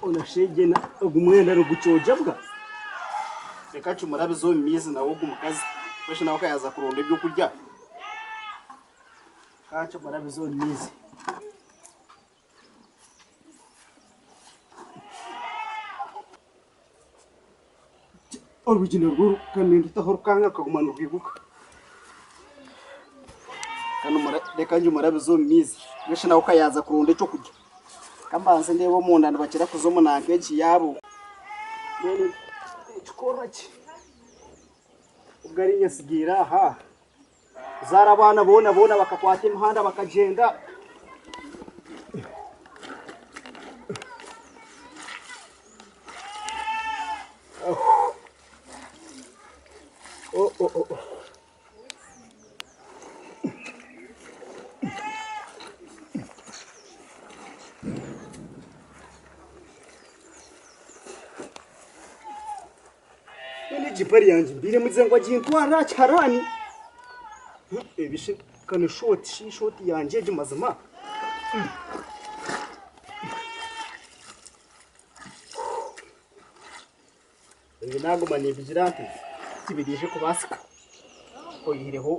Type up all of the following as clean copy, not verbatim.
Onasheegyena ogu mwenda nigukyogya bwa. Reka ncumurabize omu maizi nawe ogu mukazi kwesha nawe akayaza kuronda ebyokurya. Reka ncumurabize omu maizi. Orwigi narwo ka nindutaho rukanga rukaguma nirwiguka. Reka ngimurabize omu maizi mbwenu shi nawe ka yaaza kuronda ekyokurya. Ka mbanze ndeebe omunda nibakira kuza omu nanka egi yaabo. Mbwenu nikikorwa ki? Obwo ari inye ntsigaire aha, kuzaara abaana boona boona bakakwata emihanda bakagyenda. Mbwenu egi mpare yangye mbaire mugizire ngu agintwarire aha kiharani. Ebi shi ka ni shooti shi shooti yangye egi mazima. Ebi naaguma nimbigira nti tibiriije kubaasika oyihireho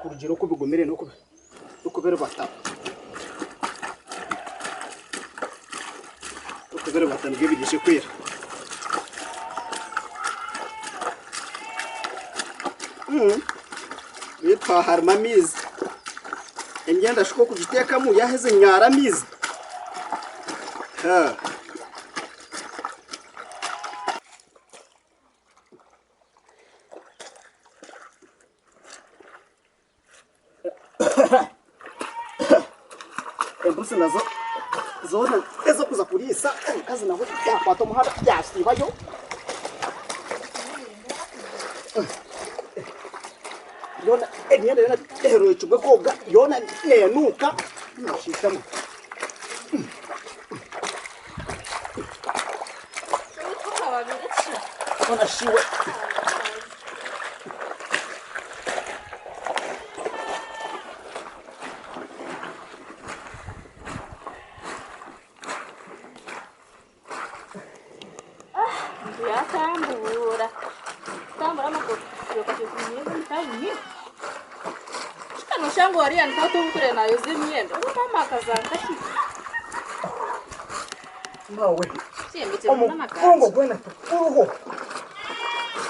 kurugiirira oku bigumire n'okubiribata n'okubiribata nibyo biriije kwera. Beitu aha harimu amaizi, emyenda shi ku orikugiteekamu yaaheza enyara amaizi. Embuzi nazo zoona ez'okuza kuriisa omukazi nawe yaakwata omuhanda yaasiibayo. Yoona emyenda yoona ehereerukirwe kwoga yoona neenuuka. Yatambura tambura amaguru noshanga wariya nkatumukure nayoza emyenda obu mama akazanka ki Mawe omugongo gwena tukuruho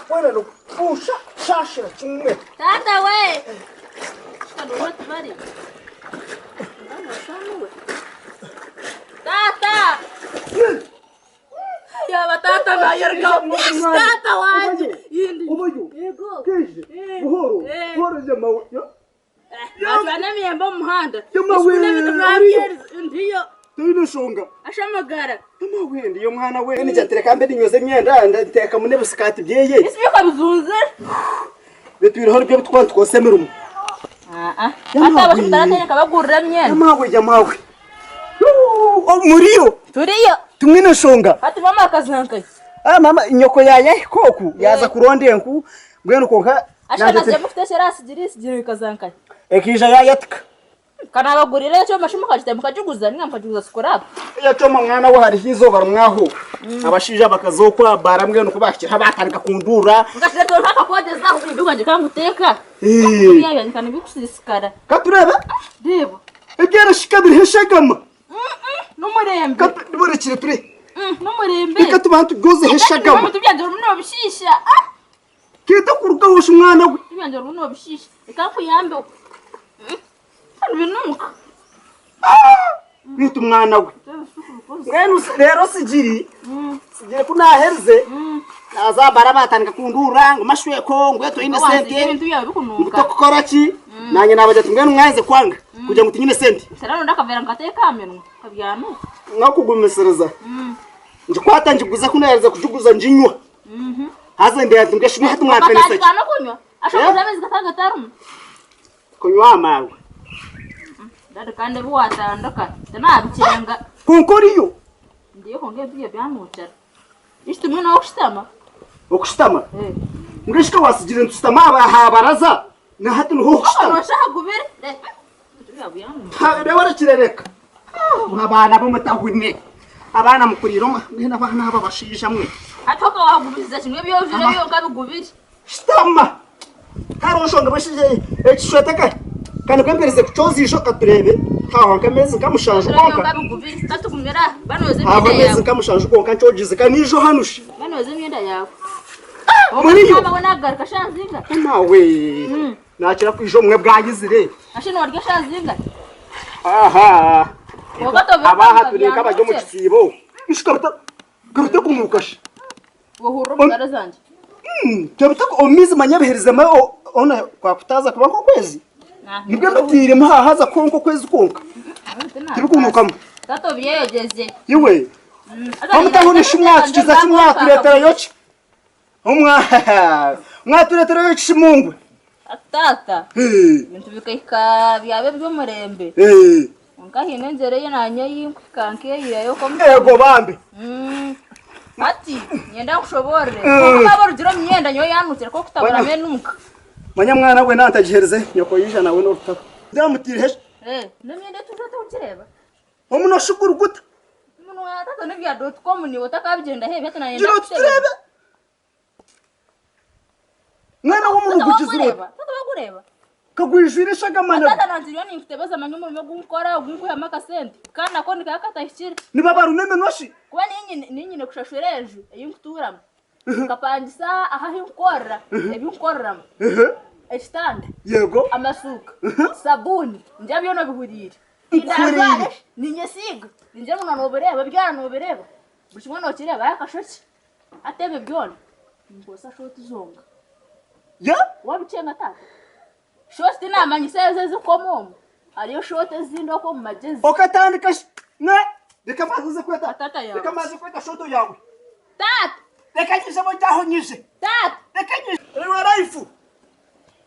gwena nikuusha shashira kimwe tata we kika tubari tata Yaba tata nayerga tata wanje yindi Ubuyu yego keje Eh. buhoro Eh. buhoro jamawe natwana emiyembe omu muhanda Yamawe, Isuku n'ebintu mwabyerize ndiyo toine nshonga ashamagara Yamawe ndiyo mwana we nigyatereka mbe ninyoza emyenda nteekamu n'ebisikaati byeye isi bikabizunzire bitwireho nibyo bitukuba nitukozesa emirimo hata abasumutaratereka bagurira emyenda yamawe yamawe muriyo turiyo tumwine enshonga hati mama akazankayo Ah, mama nyoko yayahika oku yaza kuronda enku mbwenu kwonka ashana mukuteshera asigiri isigiri ikazankayo ekaija yayatika Kanabagurira ekyoma shi mukakita mukagiguza ninga mukagiguza sikuraapu. Ekyoma mwana we hariho eizooba rimwe aho abashaija bakaza okwabara mbwenu ku baahikire batandika kunduura. Nkashusha oti akakwogyezaho ebintu bwangye kanguteeka. Buriya byandika nibikusiisikara. Katureebe. Reeba. Ebyarashika biriho eshagama. N'omurembe. Katuborekire ture. N'omurembe. Reka tubanze tugyozeho eshagama. Ebintu byangye orimu noobishiisha. Keeta kurugaho shi mwana we. Ebintu byangye orimu noobishiisha. Reka nkuyambeho. Nibinuuka. Beitu mwana we. Mbwenu reero sigiri, sigiri ku naaherize, naaza aha bara baatandika kunduura ngu mashweko ngu toine sente, Ebintu byawe ngu bikunuuka. tokukora ki, naanye naabagira nti mbwenu mwanze kwanga kugira ngu tinyine sente. Shana rundi akaveera nkateeka aha minwa kabyanuuka. N'okugumisiriza. Ngikwata ngiguza ku naaherize kugiguza nginywa. Haza ndeeba nti mbwenu shi hati mwampenesa ki? Okatandika n'okunywa? Asha amaizi gatari gatarimu. Kunywa amaarwa. Dadi kandi ebi watandika tinabikyenga. Kwonka oriyo. Ndiyo kwonka ebintu bye byanuukira. Ishi tumwe n'okushutama. Okushutama? Eh. Mbwenu shi ka waatsigire nitushutama aha baraza na hati niho orikushutama? Noshusha ahagubire. Ebintu byawe byanuukira. Reeba orekire reka. Abaana b'omutahune. Abaana mukuriire omu mbwenu abaana aba bashaija mwe. Hati okawahagubiriza kimwe ebi ojwire byonka bigubire. Shutama! Hariho nshonga bashije ekishweta ka ka nibwo mperize kukyoza ijo katureebe hahwa nk'ameezi nka mushanju Ojwire gonka. byonka bigubire. Katugumire aha. Ba nooza Hahwa emyenda ameezi yaawe. nka mushanju gonka nkyogize ka n'ijo hanu shi. Ba nooza emyenda yaawe. Muriyo. Mama we naagaruka shaaha zinga? Nawe nakira kwija omwe bwayizire. Ashe noorya shaaha zinga? Aha. Kwonka tobire Abaha kwanga turi nk'abari omu byandokye. kisiibo. Ishi karuta karuta kunuuka shi. Ohurira omu ngaro zangye. Karuta omu maizi manya biherizemu ona kwakutaaza kuba nk'okwezi. Nibwo mbitiiremu hahaza kwonka okwezi kwonka. Tibikunuukamu. Tata obyeyogeze. Iwe. Omutaho nishi mwatukiza ki mwatureeterayo ki? Mwatureeterayo ki mungwe? Taata, ebintu bikahika byaba eby'omurembe. Kwonka haine engyera ei naanye ei nkuhika nkeeyihayo nk'omushaija. Eego bambi. Hati niinyenda nkushoboorore. Kwonka waaba orugire omu myenda nyowe yaanukire nk'okutaburamu enuuka. Manya mwana we naantagiherize nyoko yaija nawe n'orutaro. Ndamutiireho eki. N'emyenda etujwa torikugireeba? Omunwa shi guri guta? Omunwa tata n'ebya dot com niiwe otakabigyendaho ebyo hati naanye Gira oti tureebe. Mwana w'omuntu gugizire oti. Tata wagureeba? Kagwijwire eshagama na. Tata nangye ndiyo ninkutebeza manya omurimo ogu nkukora ogu nkwihamu akasente kandi nako nikaba katahikire. Nibabaruma eminwa shi? Kuba niinye nyine kushashura enju ei nkutuuramu, nkapangisa ahu ahu nkukorera ebi nkukoreramu, ekitanda, amasuuka, sabuuni, ningira byona obihuriire. Nkuhuriire. Ninyesiiga, ningira ngu noobireeba, ebyara noobireeba, buri kimwe nookireeba ahi akashokye. Hati ebyo byona ninkozesa shooti zonka. Ye? Wabikyenga taata? Shooti tinamanyisa ezo ezikukoma omu, hariyo shooti ezindi okwo omu magyezi. Okatandika shi? Ne, reka mbanze nze kweta. Taata yawe. Reka mbanze kweta shooto yawe. Taata! Reka nyije bo aho nyije. Taata! Reka nyije. Iwe Raifu.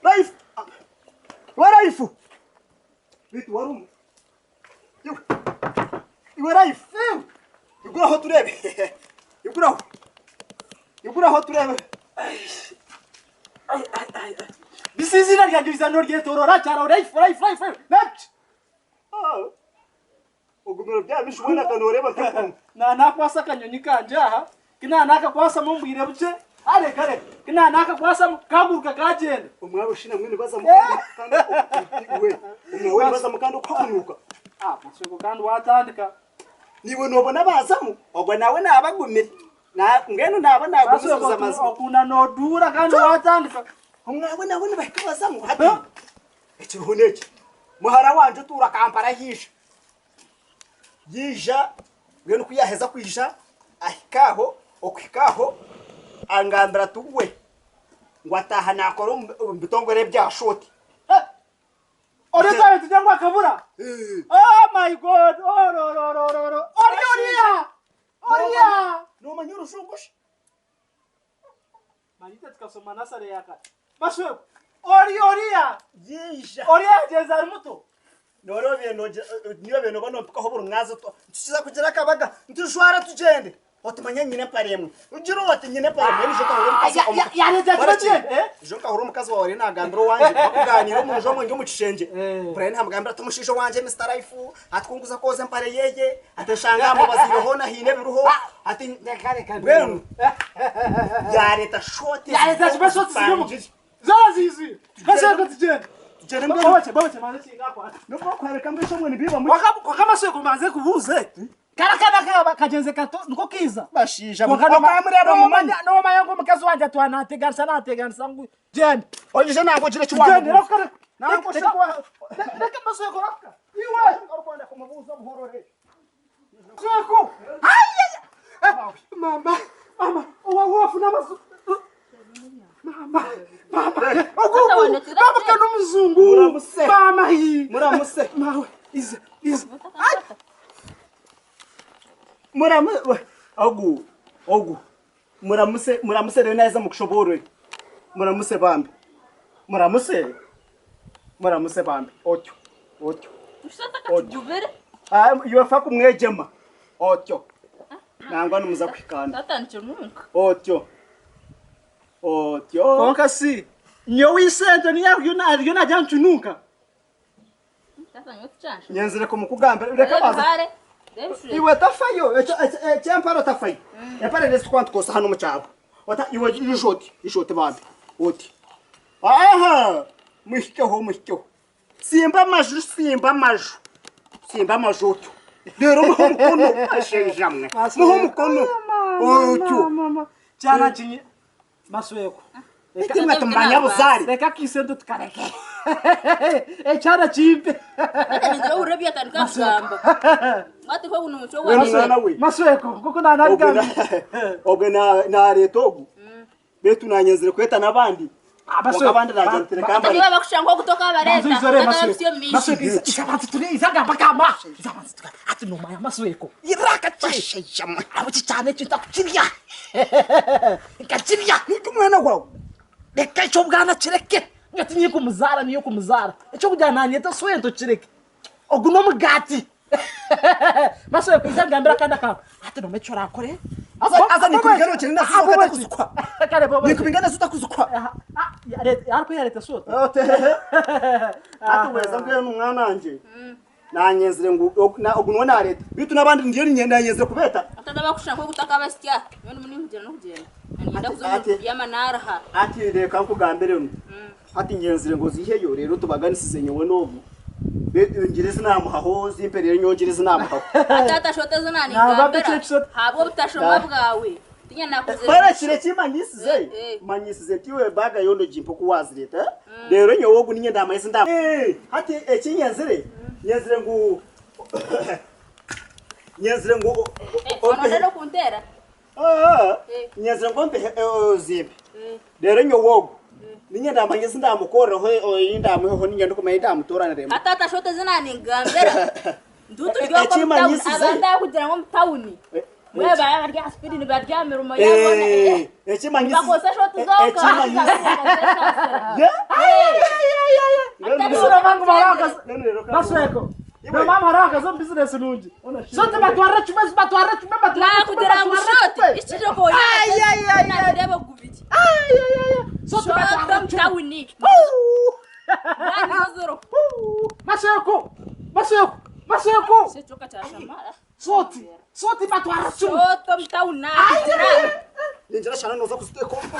Raifu. Iwe Raifu. Beitu warumu. Iwe. Iwe Raifu. Iguraho tureebe. Iguraho. Iguraho tureebe. Bisi izina ryange riza noryetorora kyaro Raifu Raifu Raifu. Naki. Ah. Ogumire obyami shi weena ka nooreeba nk'empunu. Na nakwasa akanyonyi kangye aha, ki na nakakwasamu omu bwire bukye, kare kare, ki na nakakwasamu kaguruka kagyenda. Omwawe shi namwe nibaza mukandi kandi iwe omwawe nibaza mukandi okuhakunuuka. Ah, mashoko kandi watandika. Niiwe noobona baazamu, ogwo nawe naaba agumire. Na mbwenu naaba naagumisiriza mazima. Okunda noduura kandi watandika. Omwawe nawe nibahika bazamu hati. Ekiriho n'eki, muhara wangye otuura Kampala yaija. Yaija, mbwenu ku yaaheza kwija ahika aho, okuhika aho angambira ati we ngu ataaha naakora omu bitongore ebya shooti. Ori twaba nitugira ngu akabura. Oh my God! Orororororo! Ori oriya! Oriya! Noomanya orujungu shi? Manyite tukasoma nasare ya kare. Bashwekwe. Ori oriya. Yaija. Oriya yagyeza ari muto. Nooreeba obaire noogira niiwe obaire nooba noompikaho buri mwazi nitukiza kugira akabaga nitujwara tugyende. Oti manya nyine empare emwe. Ogira oti nyine empare emwe. Ijo nkahurira omukazi Ya- ya- yareeta Bara kiro ki? kyene, eh? Ijo nkahurira omukazi wawe ariyo naagambira owangye bakugaaniira omu nju omwe ndi omu kishengye. Eh. Brian amugambira ati omushaija owangye Mister Life ati ku nkuza kwoza empare yeye ati nshanga aha mubaziire hoona haine ebiriho ati mbwenu yareeta shoti Yareeta kimwe shoti ziri omu Zoona ziizwire. Bashwekwe tugyende. Tugyende mbwenu. Babakye babakye banze kingakwata. Nubwo kwereka ngu ishomwe nibiiba mu Kwonka kwonka mashwekwe mbanze kubuuze. Kara kana kaba kagyenze kato niko kiiza. Bashaija Kwonka nooma- okamureba mumanya. noomanya noomanya ngu omukazi wangye atwara naateganisa naateganisa ngu gyenda. Oije nangwa ogire eki Gyenda wamubuuza. reka Nangwa reka oshekwa. reka mashwekwe reka. Iwe Orikwenda kumubuuza buhoro re. mashwekwe. Mama mama owawe wafuna amazu. Mama mama ogu Tata ogu wandetera mama ki? kandi omuzungu. Muramuse. Mama hi. Muramuse. Mawe iza iza. Muramu ogu ogu muramuse muramuse rero naheza mukushoboorore. Muramuse bambi. Muramuse. Muramuse bambi. Otyo. Otyo. Otyo. Ah, iwe fa kumwegyema. Otyo. Nangwa nimuza kuhikaana. Tata nikinuuka. Otyo. Otyo. Kwonka si nyowe isente niyo ariyo nagya nkinuuka. Tata nyowe tikyansha. Nyenzire kumukugambira. Reka baza. Ebihare. Iwe tafayo eky'empare otafayo. Empare n'ezitukuba nitukozesa hanu omu kyaro. Ota iwe ija oti, ija oti bambi, oti. Aha! Muhikeho, muhikeho. Tsimba amaju, tsimba amaju, tsimba amaju otyo. Reero omuhe omukono, bashaija mwe, muhe omukono otyo. Kyana kinyi Masweko. Beitu imwe timumanya buzaare. Reka akisente tukareke. Ekyana kimpe. Reka ningira ohurira ebi yatandika kugamba. Mwati ogu n'omucwe Mbwenu gwa mwana we. Masweko nk'oku nanabigambire. Ogwe nareeta ogu. Beitu nanyenzire kweta n'abandi. Kwonka abandi nagira nti reka Ate nibo bakushusha nk'ogu tokabareeta. Otakabapisya omu maisho. Ati nomanya Masweko. Iraka Bashaija mwe. Abo kikyana eki ntakukirya. Nkakirya. Nikyo omwana wawe. Reka eky'obwana kireke. Nyowe tinye kumuzaara niyo kumuzaara. Eky'okugira nanyeta swento kireke. Ogu n'omugaati. Masweko ija ngambire akandi akantu. Hati nomanya eki orakore? Haza nikubingana okiri nazo otakuzikwa. Kare bobo. Nikubingana nazo otakuzikwa. Ariko yareta soda. Hati weza mbwenu mwana wangye. Nanyenzire ngu ogu niwe nareeta. Beitu n'abandi ndiyo nanyenzire kubeeta. Ate abakushusha nk'ogu tokaabasya. Nyowe ndimu ninkugira n'okugyenda. Niinyenda kuza omu kubyama naaruha. Hati reka nkugambire nu. Hati nyenzire ngu oziiheyo reero tubaganisize nyowe n'ogu. Beitu ngire ezi naamuhaho ozimpe reero nyowe ngire ezi naamuhaho. Hati atashoota ezi naaningambira ahabw'obutashoma bwawe. Tiinya naakuzire. Kora kiro eki manyisize, manyisize nti iwe baaga yoona ogimpe oku waazireeta. Reero nyowe ogu niinye ndaamanya ezi nda. Hati eki nyenzire, nyenzire ngu nyenzire ngu Oronda n'okunteera? Nyenzire ngu ompe ozimpe. Reero nyowe ogu niinye ndaamanya ezi ndaamukoreraho, ei ndaamuheho niinye ndikumanya ei ndaamutooranireemu. Hati atashoota ezi naaningambira. Ndu turi okwo omu tawuni, abantu abakugira ngu omu tawuni mbwenu baba bari aha sipiidi nibari aha mirimo yaabo nibakozesa shoti zonka. Masweko, no mama hariho akazi omu bizinesi nungi. Shoti batwarire kimwe, batwarire kimwe, batwarire kimwe, Nakugira ngu batwarire shoti kimwe. ekijoko nareeba gubiri. Shoti Shoti batwarire omu kimwe. tawuni. Masweko, Masweko, Masweko. Ekyoka kyashamara. Shoti, shoti batwara kimwe. Shoti omu tawuni nakugira. Ningira shana noza kuziteeka omu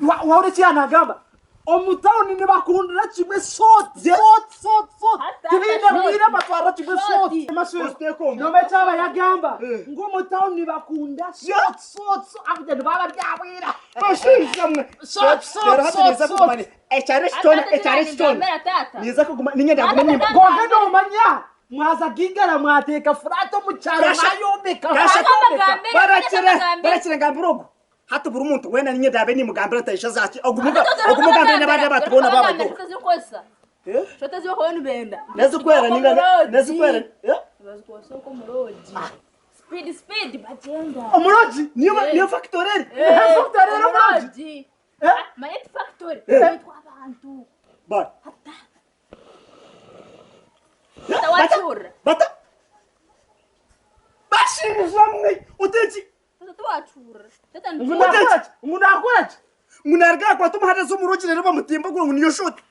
Wahurira eki yaanagamba? Omu tawuni nibakundira kimwe shoti, shoti, shoti, shoti. Hata Tibaine shoti. bwire batwarira kimwe Shoti. shoti. Masweko. Oziteeka omu. Noma eki aba yagamba ngu omu tawuni nibakunda shoti, shoti, shoti. Ahakugira nibaba baryabwira. Bashaija mwe. Shoti, shoti, Reero hati shoti, niiza shoti. kuguma ekyaro eki kyona, ekyaro eki kyona. Niiza kuguma niinye ndaaguma nimba. Kwonka nomanya mwaza kigara mwateeka furati omu kyaro mwayombeka. Kasha. Mwayombeka. Barakire, barakire ngambire ogu. Hati buri muntu weena niinye ndaabe nimugambira nti aisha zaki. Ogu muga, ogu mugambire n'abandi abantu boona baaba Nezikwera ninga nezikwera. Speed speed bagenda. Omurogi. Niyo niyo factory eri. Factory eri omurogi. Mayeti factory. Yitwa abantu. Ba. Tawachura. Bata. Bashaija mwe. Uteki. Tawachura. Tata Ngu nakora ki? Ngu nakora ki? Ngu naruga akwata omuhanda z'omurogi reero bamutimba ngu niyo shoti.